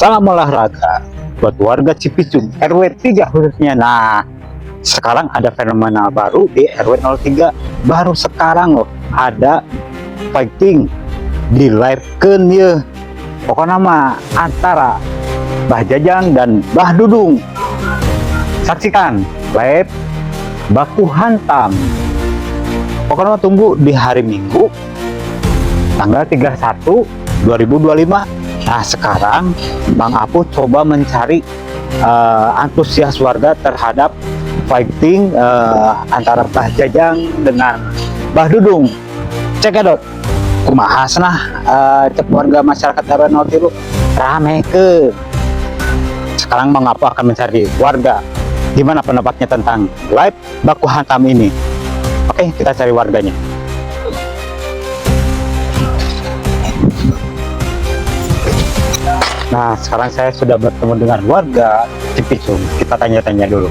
Salam olahraga buat warga Cipicung RW 3 khususnya. Nah, sekarang ada fenomena baru di RW 03. Baru sekarang loh ada fighting di live keun ya. Pokoknya mah antara Bah Jajang dan Bah Dudung. Saksikan live baku hantam. Pokoknya mah tunggu di hari Minggu tanggal 31 2025. Nah, sekarang Bang Apu coba mencari antusias warga terhadap fighting antara Bah Jajang dengan Bah Dudung. Cekidot. Kumaha cenah cek warga masyarakat RW 03 rame ke. Sekarang Bang Apu akan mencari warga gimana pendapatnya tentang live baku hantam ini. Oke, kita cari warganya. Nah, sekarang saya sudah bertemu dengan warga Cipicung. Kita tanya-tanya dulu.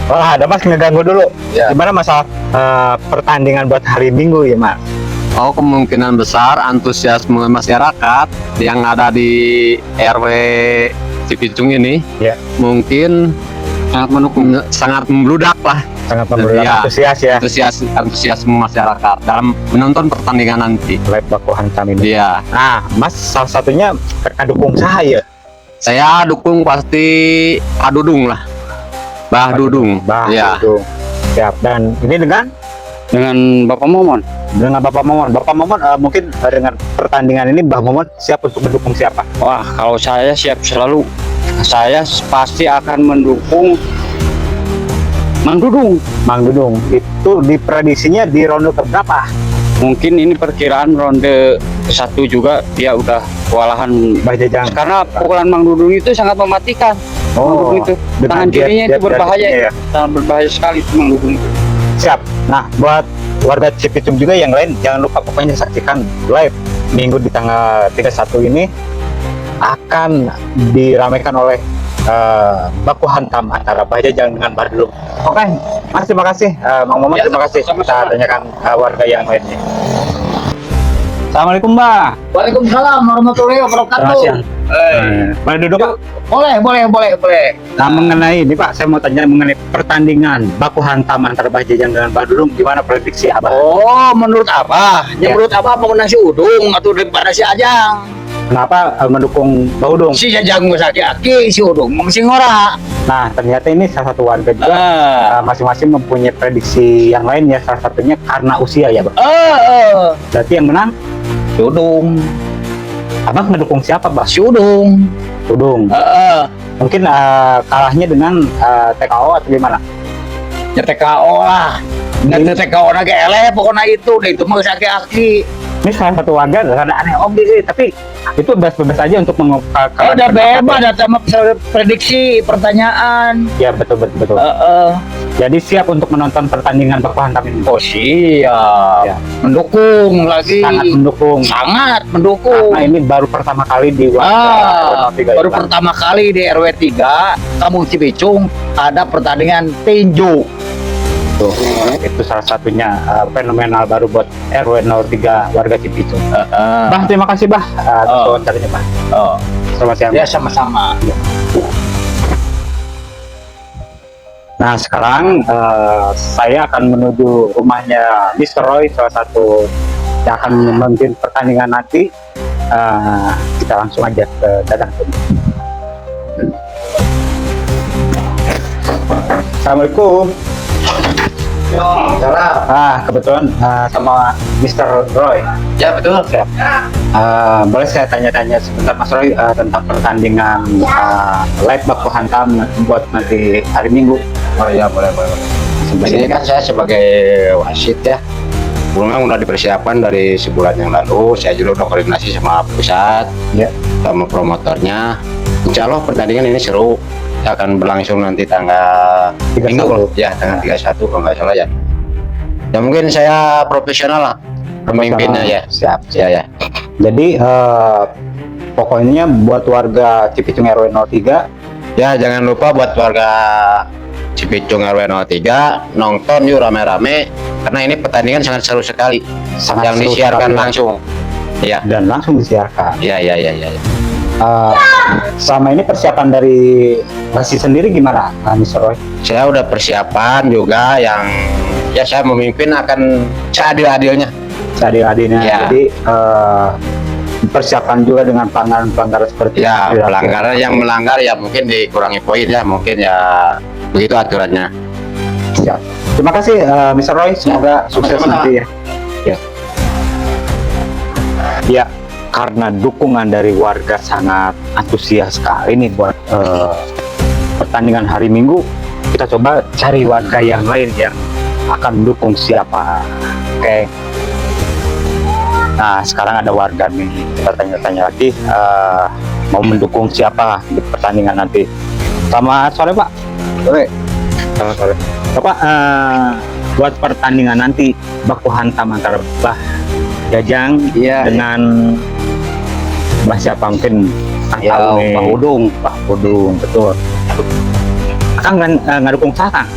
Wah, ada Mas, ngeganggu dulu. Ya. Gimana masalah pertandingan buat hari Minggu ya, Mas? Oh, kemungkinan besar antusiasme masyarakat yang ada di RW Cipicung ini mungkin Sangat mendukung. Sangat membludak lah. Sangat membludak Ya. antusias ya. Antusiasme masyarakat dalam menonton pertandingan nanti. Live baku hantam ini. Iya, Nah, Mas salah satunya terkadang dukung saya. Saya dukung pasti Pak Dudung lah. Bah Dudung. Bah Ya. Dudung. Siap. Dan ini dengan Dengan Bapak Momon. Dengan Bapak Momon. Bapak Momon mungkin dengan pertandingan ini Bah Momon siap untuk mendukung siapa? Wah, kalau saya siap selalu. Saya pasti akan mendukung Mang Dudung. Mang Dudung. Itu diprediksinya di ronde keberapa? Mungkin ini perkiraan ronde satu juga dia udah kewalahan. Bah Jajang. Karena pukulan Mang Dudung itu sangat mematikan. Mang Dudung itu dengan tangan kirinya itu jab berbahaya. dari- ya. Sangat berbahaya sekali itu Mang Dudung itu. Siap. Nah, buat warga Cipicung juga yang lain jangan lupa pokoknya saksikan live Minggu di tanggal 31 ini akan diramaikan oleh baku hantam antara Bah Jajang dengan Bah Dudung. Oke, Mas, terima kasih. Mang Momon, Ya, terima kasih. Kita sama-sama. tanyakan warga yang lainnya. Assalamualaikum, Mbak. Waalaikumsalam warahmatullahi wabarakatuh. Selamat siang. Boleh duduk, Pak? Boleh, boleh, boleh, boleh. Nah, mengenai ini, Pak, saya mau tanya mengenai pertandingan baku hantam antara Bah Jajang dengan Bah Dudung, gimana prediksi Abah? Oh, menurut apa? Ya. Ya, menurut apa mengenai si Udung atau daripada si Ajang? Kenapa mendukung Bah Udung? Si Jajang geus aki-aki, si Udung mah masih ngora. Nah, ternyata ini salah satu warga juga masing-masing mempunyai prediksi yang lain ya, salah satunya karena usia ya, Bang. Berarti yang menang Si Udung, Abang mendukung siapa, Bang? si Udung. Udung. Mungkin kalahnya dengan TKO atau gimana? Ya TKO lah. Nggak TKO na ge eleh pokoknya itu, deh itu mah geus aki-aki. Ini salah satu warga rada aneh oke sih, tapi itu bebas-bebas aja untuk mengungkapkan Udah pendapat bebas ya. ada mah prediksi, pertanyaan. Ya, betul betul betul. Jadi siap untuk menonton pertandingan baku hantam ini. Oh, siap. Ya. Mendukung lagi. Sangat mendukung. Sangat mendukung. Karena ini baru pertama kali di warga Ah, RW 03 ya, baru Bang. pertama kali di RW 3 Kampung Cipicung ada pertandingan tinju. Tuh, itu salah satunya fenomenal baru buat RW 03 warga Cipicung. Bah, terima kasih, Bah, atas wawancaranya, Bah. Oh. Selamat siang. Ya, sama-sama. Nah, sekarang saya akan menuju rumahnya Mr. Roy, salah satu yang akan memimpin pertandingan nanti. Kita langsung aja ke Dadang. Assalamualaikum. Ah, kebetulan sama Mr. Roy. Ya, betul. Siap. Boleh saya tanya-tanya sebentar, Mas Roy, tentang pertandingan live baku hantam buat nanti hari Minggu? Oh iya, boleh, boleh, boleh. Di sini kan saya sebagai wasit ya. Memang udah dipersiapkan dari sebulan yang lalu. Saya juga udah koordinasi sama pusat, sama promotornya. Insya Allah pertandingan ini seru. Akan berlangsung nanti tanggal 31. Minggu ya, tanggal 31 kalau nggak salah ya. Ya mungkin saya profesional lah pemimpinnya ya. Siap. Ya ya. Jadi pokoknya buat warga Cipicung RW 03 Ya, jangan lupa buat warga Cipicung RW 03 nonton yuk rame-rame karena ini pertandingan sangat seru sekali Sangat yang seru disiarkan sekali. Langsung. Ya. Dan langsung disiarkan. Ya ya ya ya. Ya. Selama ini persiapan dari wasit sendiri gimana, Mr. Roy? Saya udah persiapan juga yang ya saya memimpin akan seadil-adilnya. Seadil-adilnya. Ya. Jadi persiapan juga dengan pelanggaran-pelanggaran seperti Ya, itu. pelanggaran yang melanggar ya mungkin dikurangi poin ya, mungkin ya begitu aturannya. Siap. Terima kasih, Mr. Roy. Semoga sukses Sama-sama. nanti ya. Ya. Ya, karena dukungan dari warga sangat antusias sekali nih buat pertandingan hari Minggu. Kita coba cari warga yang lain yang akan mendukung siapa. Oke. Nah, sekarang ada warga nih. Kita tanya-tanya lagi mau mendukung siapa di pertandingan nanti. Selamat sore, Pak. Sore. Selamat sore. Bapak, buat pertandingan nanti baku hantam antara Bah Jajang dengan Bah siapa mungkin Kang Ya, tahu nih. Bah Udung. Bah Udung, betul. Akang kan ngadukung saha, Kang?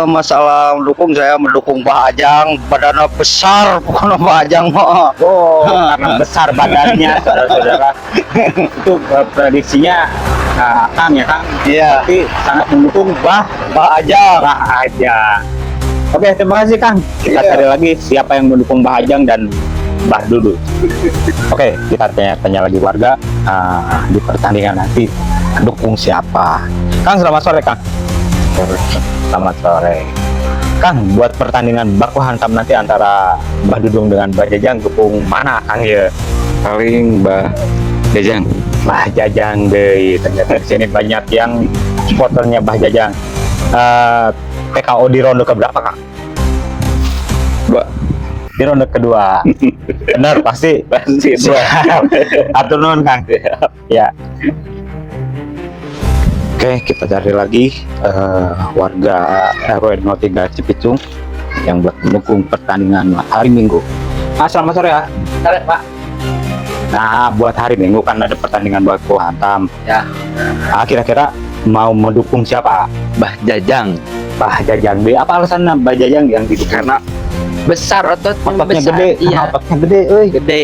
Masalah mendukung, saya mendukung Pak Ajang, badannya besar pokoknya Pak Ajang mah. Oh, karena besar badannya, saudara-saudara. Itu prediksinya Kang ya, Kang. Iya. Tapi sangat mendukung Bah Pak Ajang. Bah Ajang. Oke, terima kasih, Kang. Kita Iya. cari lagi siapa yang mendukung Bah Ajang dan Bah Dudu. Oke, kita tanya-tanya lagi warga di pertandingan nanti dukung siapa. Kang, selamat sore, Kang. Selamat sore. Kang, buat pertandingan baku hantam nanti antara Mbah Dudung dengan Mbah Jajang, dukung mana, Kang ya? Paling Mbah Jajang. Mbah Jajang deh. Ternyata di sini banyak yang supporternya Mbah Jajang. TKO di ronde keberapa, Kang? Dua. Di ronde kedua. Benar pasti. Pasti dua. Siap. Hatur nuhun, Kang. Ya. Oke, kita cari lagi warga RW 03 Cipicung yang buat mendukung pertandingan hari Minggu. Ah, selamat sore ya. Sore, Pak. Nah, buat hari Minggu kan ada pertandingan baku hantam. Ya. Ah, kira-kira mau mendukung siapa? Mbah Jajang. Bah Jajang. B. Apa alasannya Bah Jajang yang didukung? Karena Besar ototnya, ototnya besar. gede. Iya, Ototnya gede, euy. gede.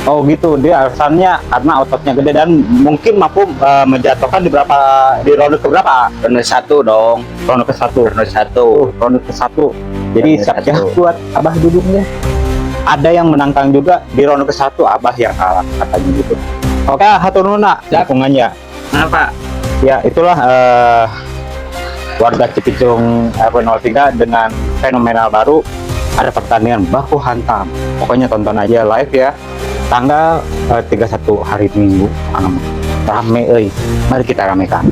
Oh gitu, dia alasannya karena ototnya gede dan mungkin mampu menjatuhkan di berapa, di ronde keberapa? Ronde satu dong. Ronde ke satu. Ronde satu. Tuh, ronde ke satu. Jadi Ronde siap-siap satu. buat Abah duduknya. Ada yang menantang juga di ronde ke satu, Abah yang kalah katanya gitu. Oke, hatur nuhun, Nak, dukungannya. Kenapa? Ya, itulah warga Cipicung RW 03 dengan fenomena baru, ada pertandingan baku hantam. Pokoknya tonton aja live ya. Tanggal 31 hari Minggu. Rame euy. Mari kita ramekan.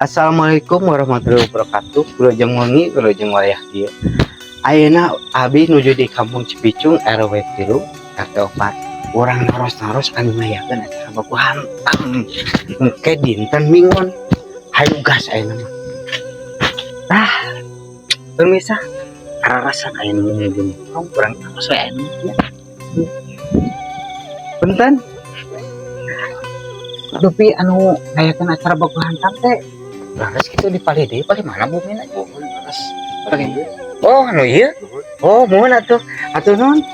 Assalamualaikum warahmatullahi wabarakatuh. Wilujeng wengi, wilujeng wayah kieu. Ayeuna abi nuju di Kampung Cipicung RW 3 RT 4. Urang naros-naros anu ngayakeun acara baku hantam. Engke dinten Minggon. Hayu gas ayeuna mah. Tah, pemirsa, rarasan ayeuna nuju nongkrong urang taros we ayeuna nya. Punten. Dupi anu ngayakeun acara baku hantam teh laras gitu di palih deui, palih mana bumina? Laras. Palih. Oh, anu ieu. Oh, muhun atuh. Atuh nuhun.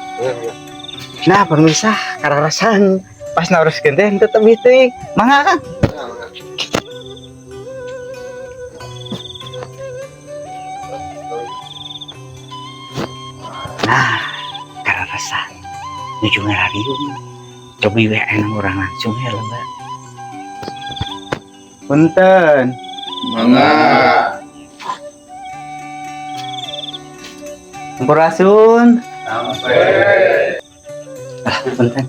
Nah, pemirsa, kararasan pas naroskeun teh henteu tebih teuing. Mangga, Kang. Nah, kararasan nuju ngarariung. Cobi we anu urang langsung ya lebar. Punten. Mangga. Sampurasun. Ah, punten.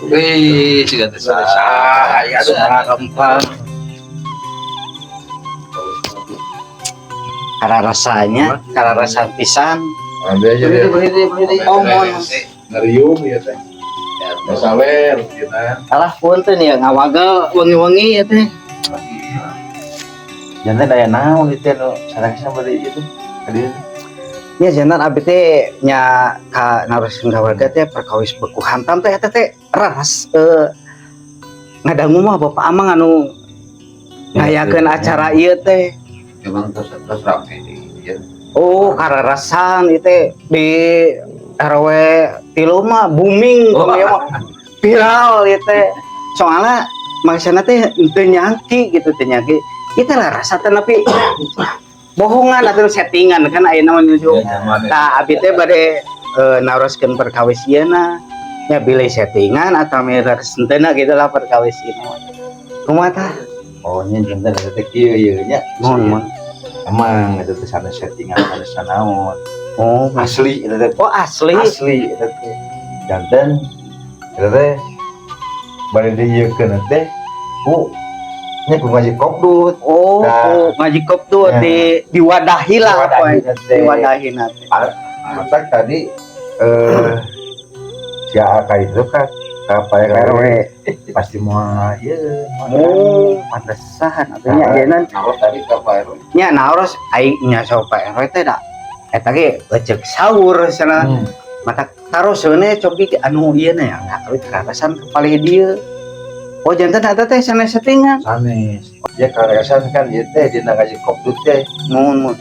Wih, sudah Ah, ya kempal. Karena rasanya, karena rasa pisan. Ambil aja deh. Oh, mon. Ngeriung ya teh. Sawer gitu. Alah punten ya ngawagel wengi-wengi ya teh. Janten aya naon itu anu sareng bade itu ka dieu? Ya, janten abi teh nya ka naroskeun ka warga teh perkawis beku hantam teh eta teh raras ngadangu mah Bapak Amang anu ngayakeun acara ieu teh. Emang terus terus rame di ya. Oh, kararasan ieu teh di RW 3 mah booming, oh, mah viral ieu teh. Soalnya maksudna teh teu nyangki gitu, teu nyangki. Itu lah rasa teh, tapi bohongan atau settingan kan ayeuna mah menuju. Tah, abi teh bade naroskeun perkawis ieu na. Ya, bilih settingan atau miras henteu gitu lah perkawis ieu. Kumaha tah? Oh, nya janten eta teh kieu ieu nya. Mohon, mohon. Emang itu teh sanes settingan, sanes naon. Oh, asli itu teh. Oh, asli. Asli itu teh. Janten itu teh bade diieukeun teh ku nya ku ngaji kopdut. Oh, Nah. oh, ngaji kopdut Ya. di diwadahi lah apa Diwadahi teh. diwadahi nanti. Matak tadi si AK itu kan ke Pak RW pasti mau ieu. Oh, pantesan atuh nya jenan. Naros tadi ke Pak RW. Nya naros ai nya sok Pak RW teh da. Eta ge lecek sahur cenah. Mata taros seuneu cobi anu ieu na ya, nah karasan kepala dieu. Oh, janten eta teh sanes settingan. Sanes ya, kaleresan kan ieu teh dina ngaji kopdut teh Mohon, mohon.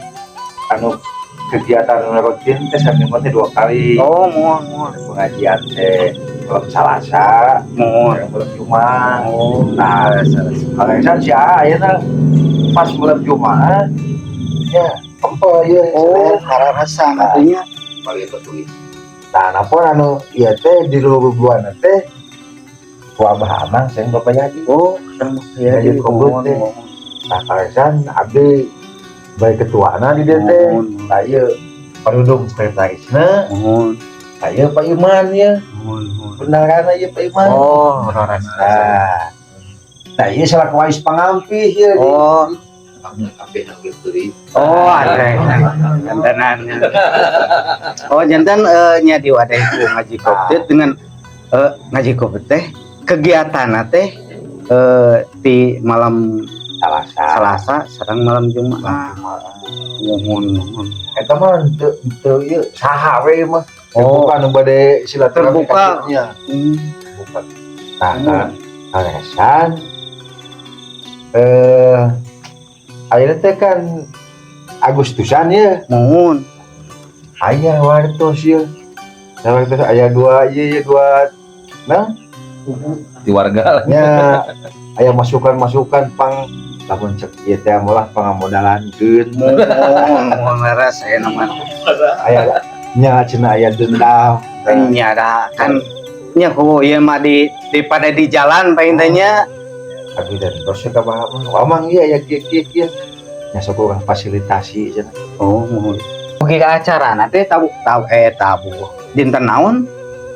Anu kegiatan rutin teh saminggu teh dua kali. Oh, mohon, mohon. Pengajian teh malam Salasa, Mohon. malam Jumat. Oh, nah, kaleresan si A ayeuna pas malam Jumat ya empel ieu. Oh, karasan atuh nya. Balik ke. Nah, napon anu ieu teh di luar teh ku Abah Amang sareng Bapak Yadi. Oh, sareng ya. Ngaji kopdut teh. Nah, kaleresan abdi baik ketuana di dieu teh. Nah, ieu Pak sekretarisna. Mohon. Nah, ieu Pak Iman ya. Mohon, mohon. Benaran ieu Pak Iman. Oh, rarasan. Nah, ieu selaku wais pangampih ieu. Oh, Kabeh hampir beli. Oh, ada. Jantenan. Oh, janten nya diwadahi ku ngaji kopdut dengan ngaji kopdut teh kegiatan teh di malam Salasa. Selasa sareng malam Jumat. Mohon, mohon. Eta mah teu teu ieu saha we mah. Oh. Terbuka nu bade silaturahmi Terbuka. ka dieu nya. Terbuka. Nah, nah, kaleresan ayeuna teh kan Agustusan ya. Mohon. Aya wartos ya. Nah, wartos aya dua ieu ieu dua, nah. Di warga lah. Nya aya masukan-masukan pang lamun cek ieu teh molah pangamodalankeun. Mohon, mohon leres aya nama. Aya nya cenah aya dendam. Nya da kan nya ku ieu mah di daripada di jalan paling teh nya. Abi dan terus ka Bah Amang, "Amang, ieu aya kieu kieu kieu." Nya sok urang fasilitasi cenah. Oh, mohon. Oke, ke acara nanti tabu tabu tabu dinten naon?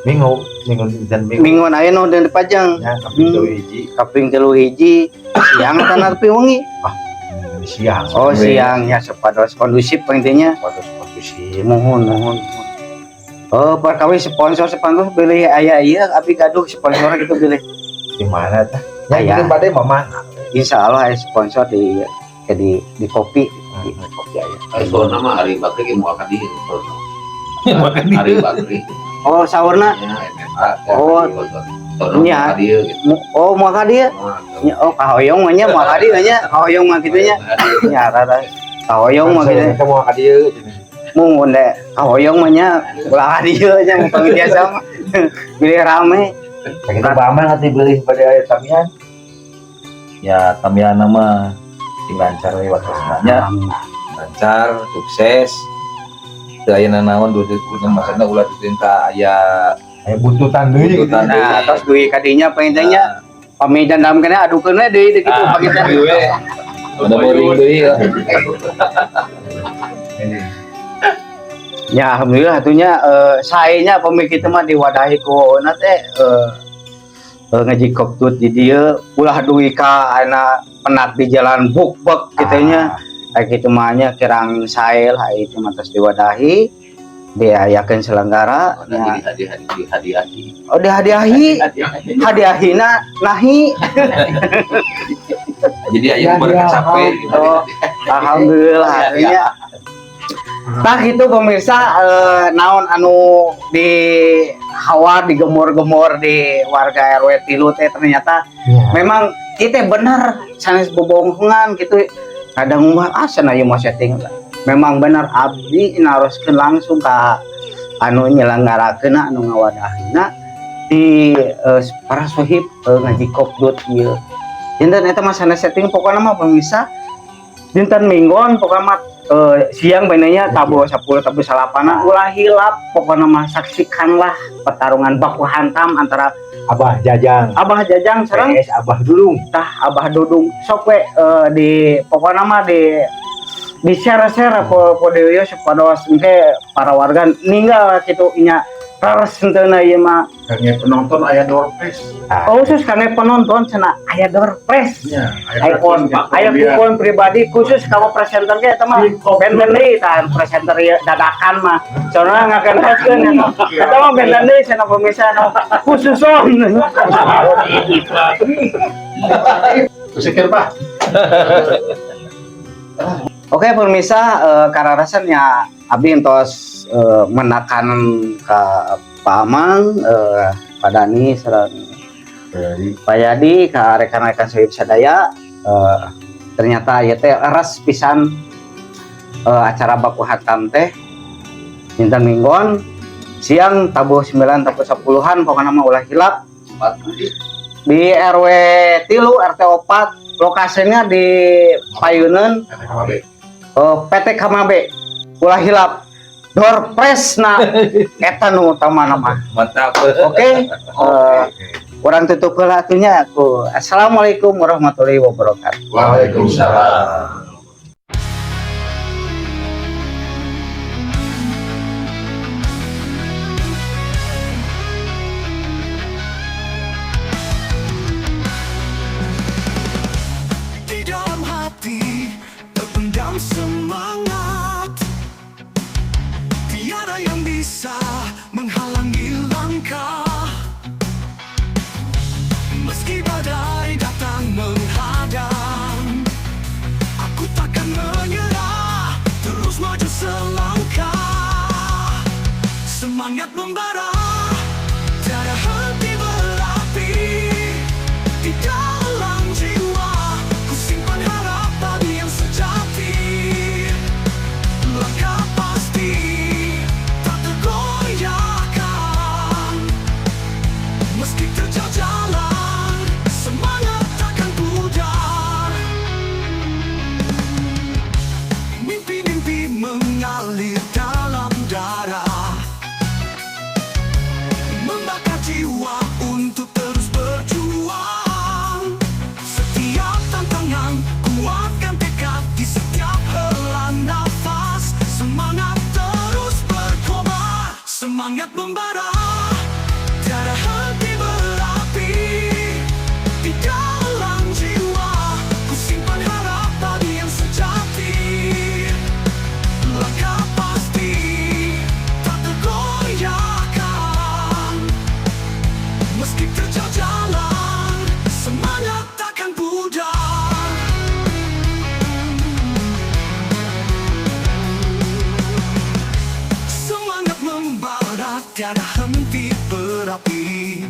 Minggu, minggu dan minggu. Minggu aya nu dinten pajang. Nya kaping 3. Kaping 3 siang kana tepi wengi? Siang. Oh, siang ya, supados kondusif intinya. Supados kondusif. Mohon, mohon, mohon. Oh, perkawis sponsor sponsor bilih aya ieu abi gaduh sponsor gitu bilih. Di mana tah? Nya Aya. gitu bade mama. Insya Allah aya sponsor di di kopi. Kopi aya. Ari soalna mah Ari Bakri ge moal ka dieu soalna. Ari Bakri. Oh, saurna. Ya, MMA. Oh. Soalna Nya. moal ka dieu gitu. Oh, moal ka dieu. Moal. Nya, oh, kahoyong mah nya moal ka dieu nya, kahoyong mah kitu nya. Nya rada kahoyong mah kitu. Kita mau ka dieu cenah. Mun deh kahoyong mah nya ulah ka dieu nya, mun panggil biasa mah. Bilih rame. Kita Bama nanti beli pada aya tamian. Ya, tamian mah sing lancar we waktu nya, lancar, sukses. Teu aya nanaon dua maksudna ulah dituin ka aya Aya buntutan deui gitu. Buntutan. Nah, terus duit kadinya pengennya pami dendam kena adukeun we deui gitu Ah, pagi teh. deui we. Ada boring deui lah. Ya, alhamdulillah atunya saenya pami kitu mah diwadahi ku na teh ngaji kopdut di dieu ulah dugi ka ayeuna penat di jalan buk-bek kitu nya. Kayak kitu mah nya kirang sae lah itu mah tos diwadahi diayakeun selenggara Ada ya. di hadiah di hadiahi. Oh, dihadiahi, hadiahina nahi. Jadi aya mereka capek gitu. Oh, alhamdulillah ya. Nah gitu pemirsa, naon anu di hawa digemor-gemor di warga RW 3 teh ternyata memang kita bener sanes bobohongan gitu. Kadang mah ah cenah ieu mah setting. Memang bener abdi naroskeun langsung ka anu nyelenggarakeun, anu ngawadahna di para sohib ngaji kopdut ieu. Dinten eta mah sanes setting pokokna mah pemirsa. Dinten minggon pokokna mah siang benenya tabuh 10 tabuh salapana, ulah hilap pokokna mah, saksikanlah pertarungan baku hantam antara Abah Jajang. Abah Jajang sareng PS Abah Dudung. Tah, Abah Dudung. Sok we di pokokna mah di share share po po deui supados engke para warga ninggal kitu nya, rares henteu ieu mah. Kangge penonton aya door prize. Oh, khusus kangge penonton cenah aya door prize. Ya, Aya aya kupon pribadi khusus kamu presenter ge eta mah benten deui tah presenter ieu dadakan mah. Soalna ngakenalkeun eta. Eta mah benten deui cenah pemirsa khusus on. Tusikir, Pak. Oke pemirsa, kararasan ya abdi entos menakan ke Pak Amang, Pak Dani, sareng Pak Yadi, ke rekan-rekan sohib sadaya, ternyata ya teh eras pisan acara baku hantam teh dinten minggon siang tabuh 9 tabuh 10-an pokoknya mah ulah hilap di RW 3 RT 4, lokasinya di Payunan PT Kamabe. Ulah hilap door prize na eta nu utama nama. Mantap. Oke, urang tutup heula atuh nya ku assalamualaikum warahmatullahi wabarakatuh. Waalaikumsalam. Di dalam hati terpendam semangat. Tiada yang bisa menghalangi langkah. Meski badai datang menghadang, aku takkan menyerah. Terus maju selangkah. Semangat membara, tiada henti berapi. Di dalam jiwa ku simpan harapan yang sejati. Langkah pasti tak tergoyahkan. Meski terjal jalan, semangat takkan pudar. Mimpi-mimpi mengalir dalam darah, membakar jiwa untuk terus berjuang. Setiap tantangan kuatkan tekad. Di setiap helaan nafas semangat terus berkobar. Semangat membara, tiada henti berapi. Di dalam jiwa ku simpan harapan yang sejati. Langkah pasti tak tergoyahkan. Meski terjal jalan, semangat takkan pudar. Semangat membara, tiada henti berapi.